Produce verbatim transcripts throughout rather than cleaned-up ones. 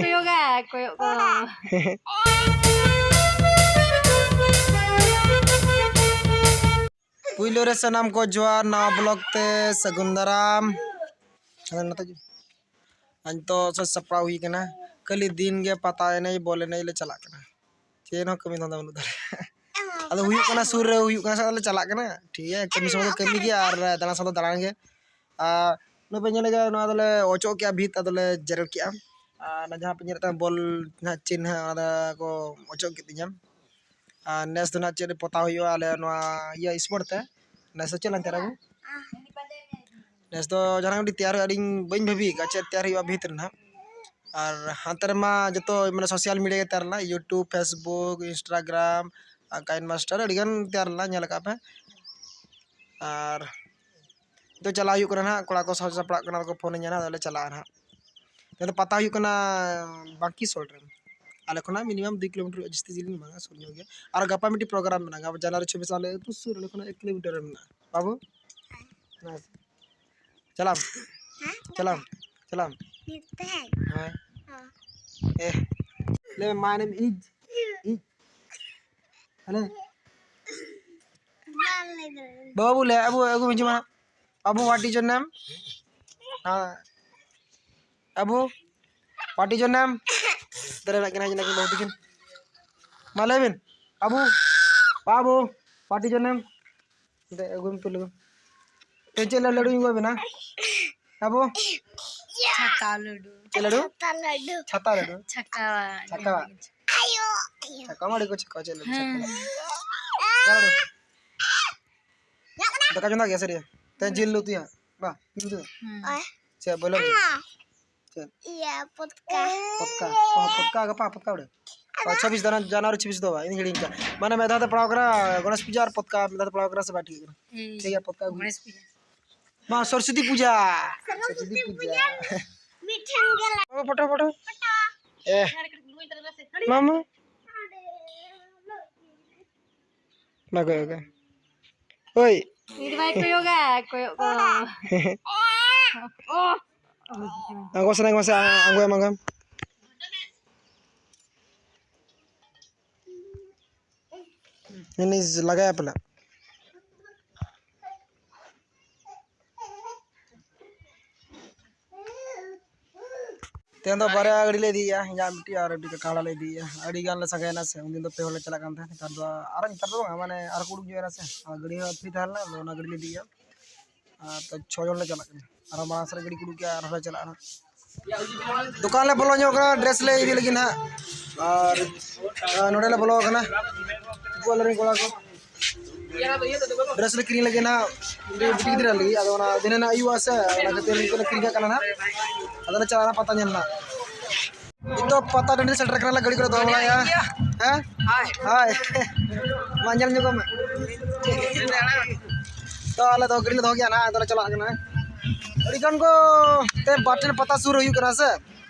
ᱠᱚᱭᱚᱜᱟ, ᱠᱚᱭᱚᱜ ᱠᱚ᱾ ᱯᱩᱭᱞᱩ ᱨᱮ ᱥᱟᱱᱟᱢ ᱠᱚ ᱡᱚᱦᱟᱨ, ᱱᱟᱣᱟ ᱵᱞᱚᱜ ᱛᱮ ᱥᱟᱹᱜᱩᱱ ᱫᱟᱨᱟᱢ᱾ ᱟᱨ ᱱᱤᱛᱚᱜ ᱥᱟᱡᱽ ᱥᱟᱯᱲᱟᱣ ᱦᱩᱭ ᱠᱟᱱᱟ, ᱠᱷᱟᱹᱞᱤ ᱫᱤᱱ ᱜᱮ ᱯᱟᱛᱟ ᱮᱱᱮᱡ, ᱵᱚᱞ ᱮᱱᱮᱡ ᱞᱮ ᱪᱟᱞᱟᱜ ᱠᱟᱱᱟ, ᱪᱮᱫ ᱦᱚᱸ ᱠᱟᱹᱢᱤ ᱫᱷᱟᱱᱫᱟ ᱵᱟᱹᱱᱩᱜ ᱛᱟᱞᱮᱭᱟ᱾ ᱟᱫᱚ ᱦᱩᱭᱩᱜ ᱠᱟᱱᱟ, ᱥᱩᱨ ᱨᱮ ᱦᱩᱭᱩᱜ ᱠᱟᱱᱟ ᱥᱮ, ᱟᱫᱚ ᱞᱮ ᱪᱟᱞᱟᱜ ᱠᱟᱱᱟ, ᱴᱷᱤᱠ ᱜᱮᱭᱟ, ᱠᱟᱹᱢᱤ ᱥᱚᱢᱚᱭ ᱫᱚ ᱠᱟᱹᱢᱤ ᱜᱮ ᱟᱨ ᱫᱟᱬᱟᱱ ᱥᱚᱢᱚᱭ ᱫᱚ ᱫᱟᱬᱟᱱ ᱜᱮ᱾ ᱟᱨ ᱱᱚᱜᱼᱚᱭ ᱯᱮ ᱧᱮᱞ ᱜᱮᱭᱟ, ᱱᱚᱣᱟ ᱫᱚᱞᱮ ᱚᱪᱚᱜ ᱠᱮᱜᱼᱟ, ᱵᱷᱤᱛ ᱟᱫᱚᱞᱮ ᱡᱮᱨᱮᱲ ᱠᱮᱜᱼᱟ᱾ ᱟᱨ ᱚᱱᱟ ᱡᱟᱦᱟᱸ ᱯᱮ ᱧᱮᱞᱮᱫ ᱛᱟᱦᱮᱸ ᱵᱚᱞ ᱱᱟᱦᱟᱜ ᱪᱤᱱᱦᱟᱹ, ᱚᱱᱟ ᱫᱚᱠᱚ ᱚᱪᱚᱜ ᱠᱮᱫ ᱛᱤᱧᱟ᱾ ᱟᱨ ᱱᱮᱥ ᱫᱚ ᱱᱟᱦᱟᱜ ᱪᱮᱫ ᱯᱚᱛᱟᱣ ᱦᱩᱭᱩᱜᱼᱟ ᱟᱞᱮ ᱱᱚᱣᱟ ᱤᱭᱟᱹ ᱥᱯᱳᱨᱴ ᱛᱮ? ᱱᱮᱥ ᱫᱚ ᱪᱮᱫ ᱞᱟᱝ ᱛᱮᱭᱟᱨᱟ ᱵᱚ? ᱱᱮᱥ ᱫᱚ ᱡᱟᱦᱟᱱᱟᱜ ᱢᱤᱫᱴᱤᱡ ᱛᱮᱭᱟᱨ ᱦᱩᱭᱩᱜᱼᱟ, ᱟᱹᱞᱤᱧ ᱵᱟᱹᱧ ᱵᱷᱟᱹᱵᱤ ᱟᱠᱟᱫᱼᱟ ᱪᱮᱫ ᱛᱮᱭᱟᱨ ᱦᱩᱭᱩᱜᱼᱟ ᱵᱷᱤᱛ ᱨᱮ ᱱᱟᱦᱟᱜ᱾ ᱟᱨ ᱦᱟᱱᱛᱮ ᱨᱮᱢᱟ ᱡᱚᱛᱚ ᱢᱟᱱᱮ ᱥᱳᱥᱟᱞ ᱢᱤᱰᱤᱭᱟ ᱜᱮ ᱛᱮᱭᱟᱨ ᱞᱮᱱᱟ, YouTube, Facebook, Instagram, ᱟᱨ KineMaster, ᱟᱹᱰᱤᱜᱟᱱ ᱛᱮᱭᱟᱨ ᱞᱮᱱᱟ, ᱧᱮᱞ ᱟᱠᱟᱫ ᱯᱮ᱾ ᱟᱨ ᱱᱤᱛᱚᱜ ᱪᱟᱞᱟᱣ ᱦᱩᱭᱩᱜ ᱠᱟᱱᱟ ᱱᱟᱦᱟᱜ, ᱠᱚᱲᱟ ᱠᱚ ᱥᱟᱡᱟᱣ ᱥᱟᱯᱲᱟᱜ ᱠᱟᱱᱟ, ᱟᱫᱚ ᱠᱚ ᱯᱷᱳᱱ ᱟᱹᱧᱟ ᱱᱟᱦᱟᱜ, ᱟᱫᱚ ᱞᱮ ᱪᱟᱞᱟᱜᱼᱟ ᱱᱟᱦᱟᱜ᱾ ᱱᱤᱭᱟᱹ ᱫᱚ ᱯᱟᱛᱟ ᱦᱩᱭᱩᱜ ᱠᱟᱱᱟ ᱵᱟᱝᱠᱤ ᱥᱳᱞ ᱨᱮ, ᱟᱞᱮ ᱠᱷᱚᱱᱟᱜ ᱢᱤᱱᱤᱢᱟᱢ ᱫᱩᱭ ᱠᱤᱞᱳᱢᱤᱴᱟᱨ, ᱡᱟᱹᱥᱛᱤ ᱡᱤᱞᱤᱧ ᱵᱟᱝᱟ, ᱥᱩᱨ ᱧᱚᱜ ᱜᱮᱭᱟ᱾ ᱟᱨ ᱜᱟᱯᱟ ᱢᱤᱫᱴᱤᱡ ᱯᱨᱳᱜᱨᱟᱢ ᱢᱮᱱᱟᱜᱼᱟ, ᱜᱟᱯᱟ ᱡᱟᱱᱩᱣᱟᱨᱤ ᱪᱷᱚᱵᱵᱤᱥ, ᱟᱞᱮ ᱟᱹᱛᱩ ᱥᱩᱨ, ᱟᱞᱮ ᱠᱷᱚᱱᱟᱜ ᱮᱠ ᱠᱤᱞᱳᱢᱤᱴᱟᱨ ᱨᱮ ᱢᱮᱱᱟᱜᱼᱟ᱾ ᱵᱟᱹᱵᱩ, ᱪᱟᱞᱟᱢ, ᱪᱟᱞᱟᱢ, ᱪᱟᱞᱟᱢ᱾ ᱦᱮᱸ᱾ ᱞᱟᱹᱭ ᱢᱮ, my name is, is, hello. ᱵᱟᱹᱵᱩ, ᱞᱟᱹᱭ, ᱟᱵᱚ, ᱟᱹᱜᱩ ᱢᱮ, ᱦᱤᱡᱩᱜ ᱢᱟ᱾ ᱟᱵᱚ, what is your name? ᱦᱮᱸ᱾ ᱟᱵᱚ, what is your name? ᱫᱟᱨᱮ ᱨᱮᱱᱟᱜ ᱠᱤᱱ ᱦᱮᱡ ᱮᱱᱟ ᱠᱤᱱ ᱵᱟᱹᱵᱩ ᱛᱟᱹᱠᱤᱱ᱾ ᱢᱟ ᱞᱟᱹᱭ ᱵᱤᱱ, ᱟᱵᱚ, ᱵᱟᱹᱵᱩ, what is your name? ᱫᱮ, ᱟᱹᱜᱩᱭ ᱢᱮ ᱯᱩᱭᱞᱩ᱾ ᱛᱮ ᱪᱮᱫ ᱞᱟᱹᱰᱩᱧ ᱟᱹᱜᱩ ᱟᱵᱮᱱᱟ? ᱟᱵᱚ? ᱪᱷᱟᱠᱟ ᱞᱟᱹᱰᱩ᱾ ᱪᱮᱫ ᱞᱟᱹᱰᱩ? ᱪᱷᱟᱠᱟ ᱞᱟᱹᱰᱩ᱾ ᱪᱷᱟᱛᱟ ᱞᱟᱹᱰᱩ? ᱪᱷᱟᱠᱟ᱾ ᱪᱷᱟᱠᱟ᱾ ᱟᱭᱳ, ᱟᱭᱳ᱾ ᱪᱷᱟᱠᱟ ᱢᱟ ᱟᱹᱰᱤ ᱠᱚ ᱪᱷᱟᱠᱟᱣᱟ, ᱪᱮᱫ ᱞᱟᱹᱰᱩ? ᱦᱮᱸ᱾ ᱪᱷᱟᱠᱟ᱾ ᱪᱮᱫ ᱞᱟᱹᱰᱩ? ᱫᱟᱠᱟ ᱪᱚᱸᱫᱟ ᱜᱮᱭᱟ ᱥᱟᱹᱨᱤ? ᱛᱮ ᱡᱤᱞ ᱞᱮ ᱩᱛᱩᱭᱟ? ᱵᱟ, ᱡᱤᱞ ᱩᱛᱩ? ᱦᱮᱸ᱾ ᱪᱮᱫ, ᱵᱚᱭᱞᱟᱨ ᱡᱤᱞ? ᱪᱮᱫ? ᱤᱭᱟᱹ, ᱯᱚᱛᱠᱟ᱾ ᱯᱚᱛᱠᱟ? ᱚ, ᱯᱚᱛᱠᱟ ᱜᱟᱯᱟ, ᱯᱚᱛᱠᱟ ᱵᱟᱲᱮ? ᱚ, ᱪᱷᱟᱵᱵᱤᱥ ᱫᱟᱱᱟ, ᱡᱟᱱᱩᱣᱟᱨᱤ ᱪᱷᱟᱵᱵᱤᱥ ᱫᱚ ᱵᱟᱝ, ᱤᱧ ᱦᱤᱲᱤᱧ ᱠᱟᱜᱼᱟ᱾ ᱢᱟᱱᱮ ᱢᱤᱫ ᱫᱷᱟᱣ ᱛᱮ ᱯᱟᱲᱟᱣ ᱠᱟᱱᱟ ᱜᱚᱱᱮᱥ ᱯᱩᱡᱟᱹ ᱟᱨ ᱯᱚᱛᱠᱟ, ᱢᱤᱫ ᱫᱷᱟᱣ ᱛᱮ ᱯᱟᱲᱟᱣ ᱠᱟᱱᱟ ᱥᱮ ᱵᱟᱝ ᱴᱷᱤᱠ ᱠᱟᱱᱟ? ᱦᱮᱸ, ᱴᱷᱤᱠ ᱜᱮᱭᱟ, ᱯᱚᱛᱠᱟ ᱟᱹᱜᱩ᱾ ᱜᱚᱱᱮᱥ ᱯᱩᱡᱟᱹ᱾ ᱢᱟ, ᱥᱚᱨᱚᱥᱚᱛᱤ ᱯᱩᱡᱟ᱾ ᱥᱚᱨᱚᱥᱚᱛᱤ ᱯᱩᱡᱟ᱾ ᱢᱤᱫᱴᱷᱮᱱ ᱜᱮ ᱞᱟ- ᱯᱷᱳᱴᱳ, ᱯᱷᱳᱴᱳ, ᱯᱷᱳᱴᱳ᱾ ᱮ᱾ ᱢᱟᱢᱟ᱾ ᱵᱟᱭ ᱠᱚᱭᱚᱜ ᱠᱟᱜᱼᱟ᱾ ᱳᱭ᱾ ᱩᱱᱤ ᱫᱚ ᱵᱟᱭ ᱠᱚᱭᱚᱜᱟ, ᱠᱚᱭᱚᱜ ᱫᱚ᱾ ᱟᱬᱜᱚ ᱥᱟᱱᱟᱧ ᱢᱟᱥᱮ, ᱟᱬᱜᱚᱭᱟᱢ, ᱟᱬᱜᱚᱭᱟᱢ᱾ ᱤᱱᱤᱥ ᱞᱟᱜᱟᱭᱟ ᱯᱟᱞᱮ᱾ ᱛᱮᱦᱮᱧ ᱫᱚ ᱵᱟᱨᱭᱟ ᱜᱟᱹᱰᱤ ᱞᱮ ᱤᱫᱤᱭᱮᱫᱼᱟ, ᱤᱧᱟᱹᱜ ᱢᱤᱫᱴᱤᱡ ᱟᱨ ᱢᱤᱫᱴᱤᱡ ᱠᱟᱠᱟ ᱦᱚᱲᱟᱜ ᱞᱮ ᱤᱫᱤᱭᱮᱫᱼᱟ᱾ ᱟᱹᱰᱤ ᱜᱟᱱ ᱞᱮ ᱥᱟᱸᱜᱮᱭᱮᱱᱟ ᱥᱮ, ᱩᱱᱫᱤᱱ ᱫᱚ ᱯᱮ ᱦᱚᱲ ᱞᱮ ᱪᱟᱞᱟᱜ ᱠᱟᱱ ᱛᱟᱦᱮᱸᱫ, ᱱᱮᱛᱟᱨ ᱫᱚ ᱟᱨᱚ, ᱱᱮᱛᱟᱨ ᱫᱚ ᱵᱟᱝᱟ, ᱢᱟᱱᱮ ᱟᱨ ᱠᱚ ᱩᱰᱩᱠ ᱧᱚᱜ ᱮᱱᱟ ᱥᱮ, ᱟᱨ ᱜᱟᱹᱰᱤ ᱦᱚᱸ ᱯᱷᱨᱤ ᱛᱟᱦᱮᱸ ᱞᱮᱱᱟ, ᱟᱫᱚ ᱚᱱᱟ ᱜᱟᱹᱰᱤ ᱞᱮ ᱤᱫᱤᱭᱮᱫᱼᱟ᱾ ᱟᱨ ᱛᱚ ᱪᱷᱚ ᱡᱚᱱ ᱞᱮ ᱪᱟᱞᱟᱜ ᱠᱟᱱᱟ, ᱟᱨᱚ ᱢᱟᱲᱟᱝ ᱥᱮᱫ ᱨᱮ ᱜᱟᱹᱰᱤ ᱠᱚ ᱩᱰᱩᱠ ᱠᱮᱜᱼᱟ, ᱟᱨᱦᱚᱸ ᱞᱮ ᱪᱟᱞᱟᱜᱼᱟ ᱱᱟᱦᱟᱜ᱾ ᱫᱚᱠᱟᱱ ᱞᱮ ᱵᱚᱞᱚ ᱧᱚᱜ ᱠᱟᱱᱟ ᱰᱨᱮᱥ ᱞᱮ ᱤᱫᱤ ᱞᱟᱹᱜᱤᱫ ᱱᱟᱦᱟᱜ, ᱟᱨ, ᱟᱨ ᱱᱚᱰᱮ ᱞᱮ ᱵᱚᱞᱚ ᱟᱠᱟᱱᱟ, ᱩᱱᱠᱩ ᱟᱞᱮ ᱨᱮᱱ ᱠᱚᱲᱟ ᱠᱚ᱾ ᱰᱨᱮᱥ ᱞᱮ ᱠᱤᱨᱤᱧ ᱞᱟᱹᱜᱤᱫ ᱱᱟᱦᱟᱜ, ᱵᱤᱴᱤ ᱜᱤᱫᱽᱨᱟᱹ ᱞᱟᱹᱜᱤᱫ᱾ ᱟᱫᱚ ᱚᱱᱟ ᱫᱷᱤᱱᱟᱹᱱ ᱟᱜ ᱦᱩᱭᱩᱜᱼᱟ ᱥᱮ, ᱚᱱᱟ ᱠᱷᱟᱹᱛᱤᱨ ᱱᱤᱛᱚᱜ ᱞᱮ ᱠᱤᱨᱤᱧ ᱠᱟᱜ ᱠᱟᱱᱟ ᱱᱟᱦᱟᱜ᱾ ᱟᱫᱚ ᱞᱮ ᱪᱟᱞᱟᱜᱼᱟ ᱯᱟᱛᱟ ᱧᱮᱞ ᱱᱟᱦᱟᱜ᱾ ᱱᱤᱛᱚᱜ ᱯᱟᱛᱟ ᱴᱟᱺᱰᱤ ᱨᱮ ᱥᱮᱴᱮᱨ ᱠᱟᱱᱟᱞᱮ, ᱜᱟᱹᱰᱤ ᱠᱚᱞᱮ ᱫᱚᱦᱚ ᱵᱟᱲᱟᱭᱟ᱾ ᱦᱮᱸ? ᱦᱟᱭ᱾ ᱢᱟ ᱧᱮᱞ ᱧᱚᱜᱚᱜ ᱢᱮ᱾ ᱛᱚ ᱟᱞᱮ ᱫᱚ ᱜᱟᱹᱰᱤ ᱞᱮ ᱫᱚᱦᱚ ᱠᱮᱜᱼᱟ ᱱᱟᱦᱟᱜ, ᱟᱫᱚ ᱞᱮ ᱪᱟᱞᱟᱜ ᱠᱟᱱᱟ᱾ ᱟᱹᱰᱤ ᱜᱟᱱ ᱠᱚ ᱛᱮ ᱵᱟᱨ ᱴᱷᱮᱱ ᱯᱟᱛᱟ ᱥᱩᱨ ᱦᱩᱭᱩᱜ ᱠᱟᱱᱟ ᱥᱮ᱾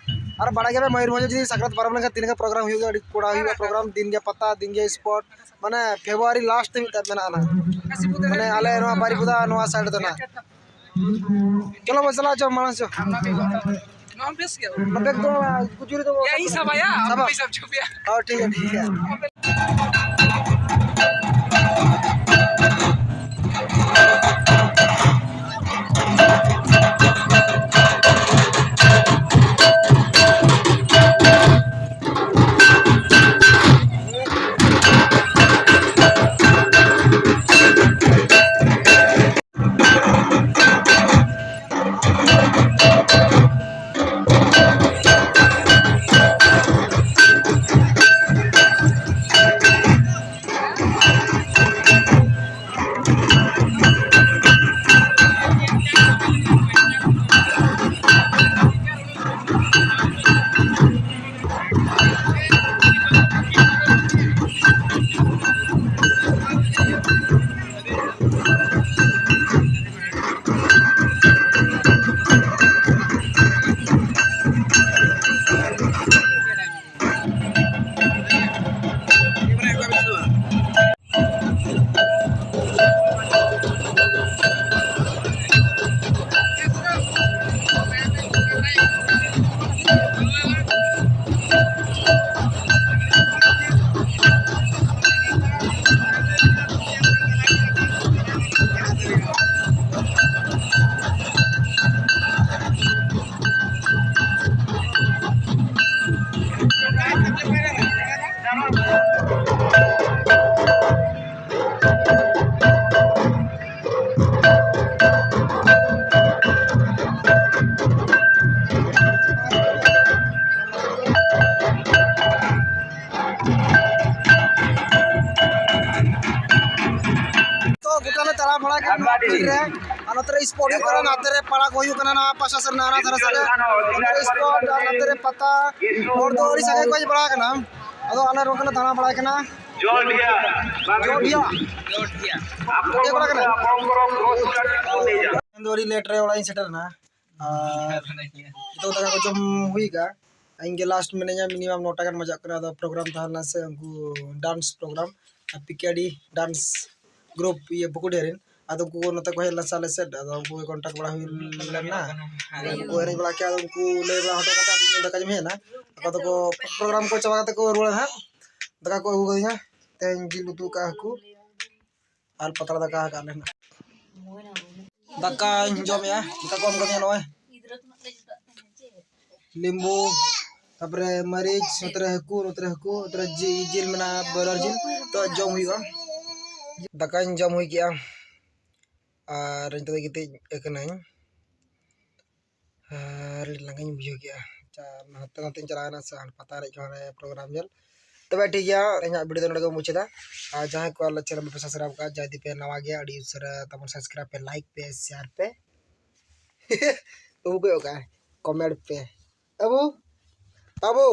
ᱟᱨ ᱵᱟᱲᱟᱭ ᱜᱮᱭᱟ ᱯᱮ ᱢᱚᱭᱩᱨᱵᱷᱚᱸᱡᱽ ᱡᱩᱫᱤ ᱥᱟᱠᱨᱟᱛ ᱯᱟᱨᱟᱵᱽ ᱞᱮᱱᱠᱷᱟᱱ ᱛᱤᱱᱟᱹᱜ ᱜᱟᱱ ᱯᱨᱳᱜᱨᱟᱢ ᱦᱩᱭᱩᱜᱼᱟ, ᱟᱹᱰᱤ ᱠᱚᱲᱟ ᱦᱩᱭᱩᱜᱼᱟ ᱯᱨᱳᱜᱨᱟᱢ, ᱫᱤᱱ ᱜᱮ ᱯᱟᱛᱟ, ᱫᱤᱱ ᱜᱮ ᱥᱯᱳᱨᱴ, ᱢᱟᱱᱮ ᱯᱷᱮᱵᱽᱨᱩᱣᱟᱨᱤ ᱞᱟᱥᱴ ᱫᱷᱟᱹᱵᱤᱡ ᱛᱟᱦᱮᱸ ᱢᱮᱱᱟᱜᱼᱟ ᱱᱟᱦᱟᱜ᱾ ᱢᱟᱱᱮ ᱟᱞᱮ ᱱᱚᱣᱟ ᱵᱟᱨᱤᱯᱚᱫᱟ ᱱᱚᱣᱟ ᱥᱟᱭᱤᱰ ᱫᱚ ᱱᱟᱦᱟᱜ᱾ ᱪᱚᱞᱚ ᱵᱚ ᱪᱟᱞᱟᱜ ᱪᱚ ᱢᱟᱲᱟᱝ ᱪᱚ᱾ ᱱᱚᱣᱟ ᱵᱮᱥ ᱜᱮᱭᱟ᱾ ᱚᱱᱟ ᱵᱮᱜᱽ ᱫᱚ ᱠᱩᱪᱩᱨᱤ ᱫᱚ ᱭᱟ, ᱤᱧ ᱥᱟᱵᱟᱭᱟ, ᱥᱟᱵᱟ᱾ ᱟᱢ ᱯᱚᱭᱥᱟ ᱪᱩᱯᱤᱭᱟ᱾ ᱦᱚᱸ, ᱴᱷᱤᱠ ᱜᱮᱭᱟ, ᱴᱷᱤᱠ ᱜᱮᱭᱟ᱾ ᱯᱟᱲᱟ ᱠᱚ ᱦᱩᱭᱩᱜ ᱠᱟᱱᱟ ᱱᱚᱣᱟ ᱯᱟᱥᱟ ᱥᱮᱫ ᱨᱮᱱᱟᱜ ᱦᱟᱱᱟ ᱫᱷᱟᱨᱮ ᱥᱮᱫ ᱨᱮ᱾ ᱚᱸᱰᱮ ᱥᱯᱚᱴ ᱟᱨ ᱱᱚᱛᱮ ᱨᱮ ᱯᱟᱛᱟ, ᱦᱚᱲ ᱫᱚ ᱟᱹᱰᱤ ᱥᱟᱸᱜᱮ ᱠᱚ ᱦᱮᱡ ᱵᱟᱲᱟ ᱟᱠᱟᱱᱟ᱾ ᱟᱫᱚ ᱟᱞᱮ ᱱᱚᱝᱠᱟ ᱞᱮ ᱫᱟᱬᱟ ᱵᱟᱲᱟᱭ ᱠᱟᱱᱟ᱾ ᱡᱚᱦᱟᱨ ᱜᱮ᱾ ᱦᱮᱡ ᱵᱟᱲᱟ ᱟᱠᱟᱱᱟ᱾ ᱤᱧ ᱫᱚ ᱟᱹᱰᱤ ᱞᱮᱴ ᱨᱮ ᱚᱲᱟᱜ ᱤᱧ ᱥᱮᱴᱮᱨ ᱮᱱᱟ᱾ ᱟᱨ ᱡᱚᱛᱚ ᱫᱟᱠᱟ ᱠᱚ ᱡᱚᱢ ᱦᱩᱭ ᱠᱟᱜᱼᱟ᱾ ᱤᱧ ᱜᱮ ᱞᱟᱥᱴ ᱢᱤᱱᱟᱹᱧᱟ, ᱢᱤᱱᱤᱢᱟᱢ ᱱᱚ ᱴᱟ ᱜᱟᱱ ᱵᱟᱡᱟᱜ ᱠᱟᱱᱟ᱾ ᱟᱫᱚ ᱯᱨᱳᱜᱨᱟᱢ ᱛᱟᱦᱮᱸ ᱞᱮᱱᱟ ᱥᱮ, ᱩᱱᱠᱩ ᱰᱟᱱᱥ ᱯᱨᱳᱜᱨᱟᱢ, ᱟᱨ ᱯᱤ ᱠᱮ ᱟᱨ ᱰᱤ ᱰᱟᱱᱥ ᱜᱨᱩᱯ ᱤᱭᱟᱹ ᱵᱩᱠᱩᱰᱤᱦᱟ ᱨᱮᱱ, ᱟᱫᱚ ᱩᱱᱠᱩ ᱱᱚᱛᱮ ᱠᱚ ᱦᱮᱡ ᱞᱮᱱᱟ ᱥᱮ ᱟᱞᱮ ᱥᱮᱫ, ᱟᱫᱚ ᱩᱱᱠᱩ ᱜᱮ ᱠᱚᱱᱴᱟᱠᱴ ᱵᱟᱲᱟ ᱦᱩᱭ ᱞᱮᱱᱟ᱾ ᱟᱫᱚ ᱩᱱᱠᱩ ᱮᱱᱮᱡ ᱵᱟᱲᱟ ᱠᱮᱜᱼᱟ, ᱟᱫᱚ ᱩᱱᱠᱩ ᱞᱟᱹᱭ ᱵᱟᱲᱟ ᱦᱚᱴᱚ ᱠᱟᱛᱮ ᱟᱫᱚ ᱤᱧ ᱫᱟᱠᱟ ᱡᱚᱢ ᱦᱮᱡ ᱮᱱᱟ᱾ ᱟᱠᱚ ᱫᱚᱠᱚ ᱯᱨᱳᱜᱨᱟᱢ ᱠᱚ ᱪᱟᱵᱟ ᱠᱟᱛᱮ ᱠᱚ ᱨᱩᱣᱟᱹᱲᱟ ᱦᱟᱸᱜ᱾ ᱫᱟᱠᱟ ᱠᱚ ᱟᱹᱜᱩ ᱠᱟᱫᱤᱧᱟ, ᱛᱮᱦᱮᱧ ᱡᱤᱞ ᱩᱛᱩ ᱠᱟᱜᱼᱟ ᱦᱟᱹᱠᱩ, ᱟᱨ ᱯᱟᱛᱲᱟ ᱫᱟᱠᱟ ᱟᱠᱟᱫ ᱞᱮ ᱱᱟᱜ᱾ ᱫᱟᱠᱟᱧ ᱡᱚᱢᱮᱜᱼᱟ, ᱫᱟᱠᱟ ᱠᱚ ᱮᱢ ᱠᱟᱫᱤᱧᱟ ᱱᱚᱜᱼᱚᱭ᱾ ᱞᱤᱢᱵᱩ, ᱛᱟᱯᱚᱨᱮ ᱢᱟᱹᱨᱤᱪ, ᱱᱚᱛᱮ ᱨᱮ ᱦᱟᱹᱠᱩ, ᱱᱚᱛᱮ ᱨᱮ ᱦᱟᱹᱠᱩ, ᱱᱚᱛᱮ ᱨᱮ ᱡᱤ-, ᱡᱤᱞ ᱢᱮᱱᱟᱜᱼᱟ, ᱵᱚᱭᱞᱟᱨ ᱡᱤᱞ᱾ ᱛᱚ ᱡᱚᱢ ᱦᱩᱭᱩᱜᱼᱟ᱾ ᱫᱟᱠᱟᱧ ᱡᱚᱢ ᱦᱩᱭ ᱠᱮᱜᱼᱟ ᱟᱨ ᱱᱤᱛᱚᱜ ᱫᱚ ᱜᱤᱛᱤᱡ ᱟᱠᱟᱱᱟᱹᱧ᱾ ᱟᱨ ᱟᱹᱰᱤ ᱞᱟᱸᱜᱟᱧ ᱵᱩᱡᱷᱟᱹᱣ ᱠᱮᱜᱼᱟ᱾ ᱟᱪᱪᱷᱟ, ᱦᱟᱱᱛᱮ ᱱᱟᱛᱮᱧ ᱪᱟᱞᱟᱣ ᱮᱱᱟ ᱥᱮ ᱦᱟᱱᱮ ᱯᱟᱛᱟ ᱮᱱᱮᱡ ᱠᱚ, ᱦᱟᱱᱮ ᱯᱨᱳᱜᱨᱟᱢ ᱧᱮᱞ᱾ ᱛᱚᱵᱮ ᱴᱷᱤᱠ ᱜᱮᱭᱟ, ᱤᱧᱟᱹᱜ ᱵᱷᱤᱰᱤᱭᱳ ᱫᱚ ᱱᱚᱰᱮ ᱜᱮ ᱢᱩᱪᱟᱹᱫᱟ᱾ ᱟᱨ ᱡᱟᱦᱟᱸᱭ ᱠᱚ ᱟᱞᱮ ᱪᱮᱱᱮᱞ ᱵᱟᱯᱮ ᱥᱟᱵᱥᱠᱨᱟᱭᱤᱵ ᱠᱟᱜᱼᱟ, ᱡᱩᱫᱤ ᱯᱮ ᱱᱟᱣᱟ ᱜᱮᱭᱟ, ᱟᱹᱰᱤ ᱩᱥᱟᱹᱨᱟ ᱛᱟᱵᱚᱱ ᱥᱟᱵᱥᱠᱨᱟᱭᱤᱵ ᱯᱮ, ᱞᱟᱭᱤᱠ ᱯᱮ, ᱥᱮᱭᱟᱨ ᱯᱮ᱾ ᱵᱟᱹᱵᱩ ᱠᱚᱭᱚᱜ ᱠᱟᱜᱼᱟᱭ, ᱠᱚᱢᱮᱱᱴ ᱯᱮ᱾ ᱵᱟᱹᱵᱩ, ᱵᱟᱹᱵᱩ᱾